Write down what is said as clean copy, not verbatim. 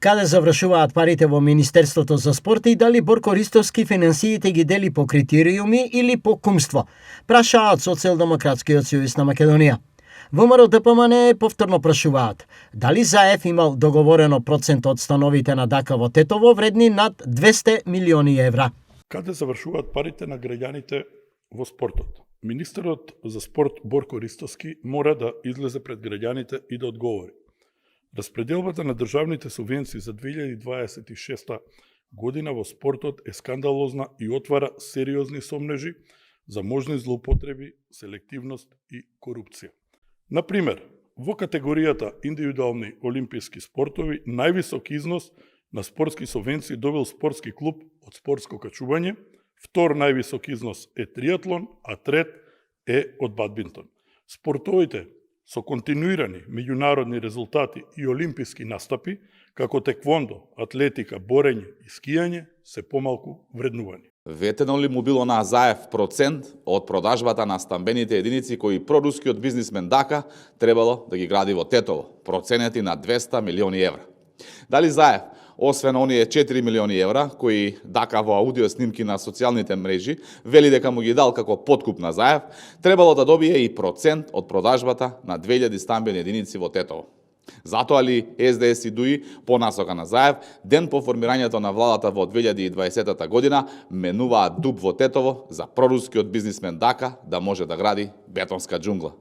Каде завршуваат парите во Министерството за спорт и дали Борко Ристовски финансиите ги дели по критериуми или по кумство? Прашаат Социјалдемократскиот сојуз на Македонија. ВМРО ДПМН повторно прашуваат дали Заев имал договорено процент од становите на ДАКА во Тетово вредни над 200 милиони евра. Каде завршуваат парите на граѓаните во спортот? Министерот за спорт Борко Ристовски мора да излезе пред граѓаните и да одговори. Распределбата на државните субвенции за 2026 година во спортот е скандалозна и отвара сериозни сомнежи за можни злоупотреби, селективност и корупција. Например, во категоријата индивидуални олимписки спортови највисок износ на спортски субвенции добил спортски клуб од спортско качување, втор највисок износ е триатлон, а трет е од бадминтон. Спортовите со континуирани меѓународни резултати и олимписки настапи, како теквондо, атлетика, борење и скијање, се помалку вреднувани. Ветено ли му било на Заев процент од продажбата на стамбените единици кои прорускиот бизнисмен ДАКА требало да ги гради во Тетово, проценети на 200 милиони евра? Дали Заев, освен оние 4 милиони евра, кои ДАКА во аудио снимки на социјалните мрежи, вели дека му ги дал како подкуп на Заев, требало да добие и процент од продажбата на 2000 стамбени единици во Тетово. Затоа ли СДС и ДУИ по насока на Заев, ден по формирањето на владата во 2020 година, менуваат дуб во Тетово за прорускиот бизнисмен ДАКА да може да гради бетонска џунгла.